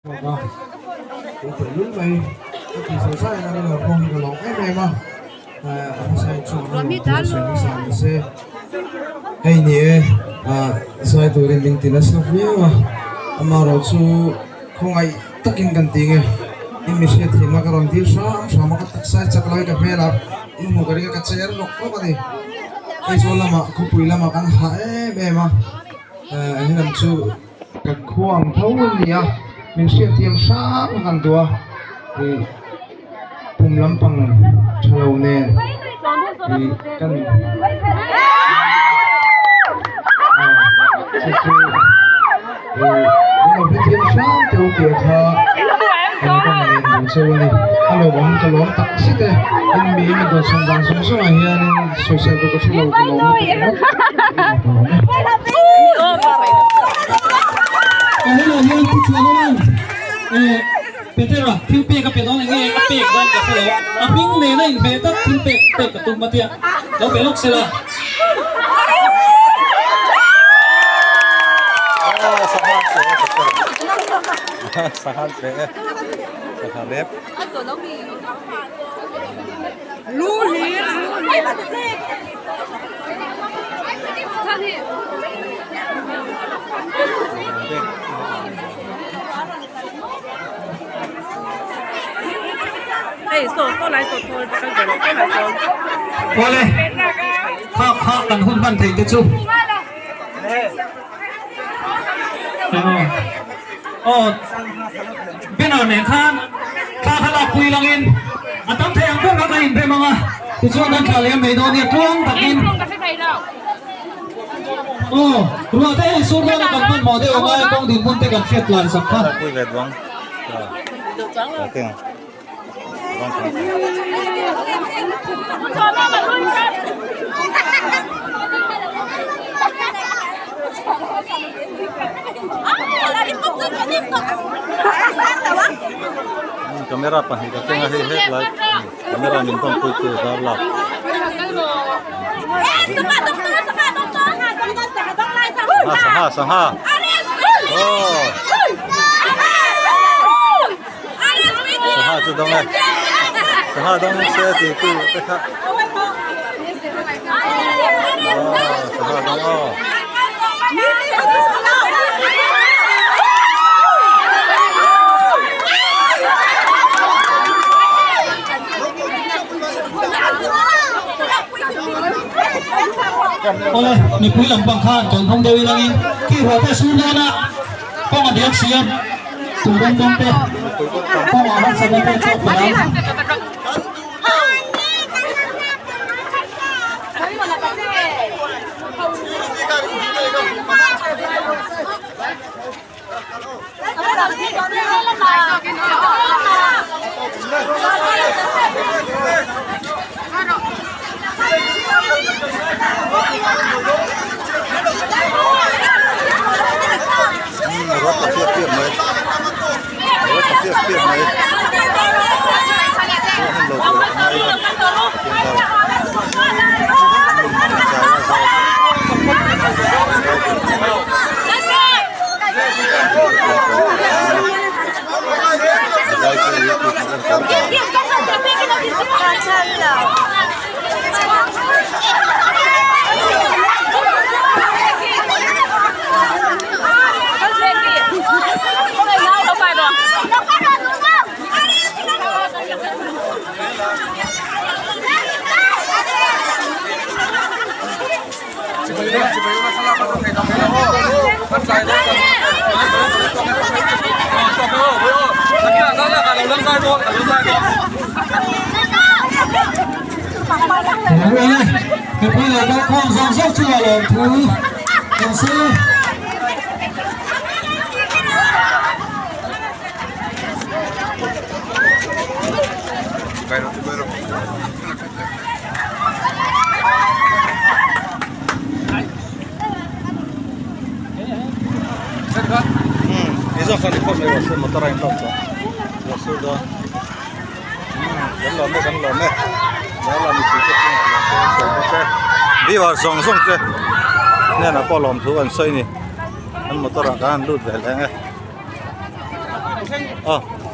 Ka teh lul mai ka tih sawi sawi in a rilru pawh hi ka lawm em em a a hmasa in chuan a lawm thu a sawi hmasa ni se hei ni e ah zai turin min ti nasa viau a amaherawh chu khawngaih takin kan ti nge in mi hriat thihna ka rawn dil hram hram a ka taksa i chak lai ka hmelah in hmuh ka ring a ka cher lawk lawk a ni Aizawl lamah khawpui lamah kan hah em em a eh helam chu. Kan khua ang tho a ni a, min hriatthiam hrang a kan duh a, ih pum lampang tha lo nen ih kan chu chu ih min lo hrethiam hrang teuh tih kha kan ka ngaih duh cheu a ni. A lawmawm ka lawm tak zet e, in mi in dawhsan dan zawng zawngah hianin sawisel tur ka hre lo ka lawm lutuk ringawt ka lawm e. Ka hunah hian Pu Chhuanawma'n eh Petera thil pek a pe dawn eng nge a pek dawn ka hre lo, a hming nena inhmeh tak thil pek pek ka tum a tia, lo pe lawk sela. Awle, kha kha kan hun hman theih te chu. Aw, banner nen khan thla kha lak pui langin a tam thei ang ber kha kan inrem ang a, tichuan kan thla liam mai dawn nia tluang takin. Aw, ruah te hei sur dawn a kan hmanhmawh deuh ang a, kawng dinhmun te kan hriat tlan sak kha. Camera pahnih ka keng a hei hetlai camera min pawmpui tu darlak. Sangha sangha aw sangha chu dawng e sangha dawng se ti tu te kha aw sangha dawng aw. Awle, mipui lampang khan tawn phawng deuh ilangin khi ruah te sur dawn a, kawng a diak si a, tui rawng kawng te, kawng ah harsatna te chhuak palh ang. Mipui lo kal khawm zawng zawng chu a lawm thu kan sawi a. Viewer zawng zawng te hnenah pawh lawmthu an sawi a ni an motor ah khan an lut ve hle ang e. Aw.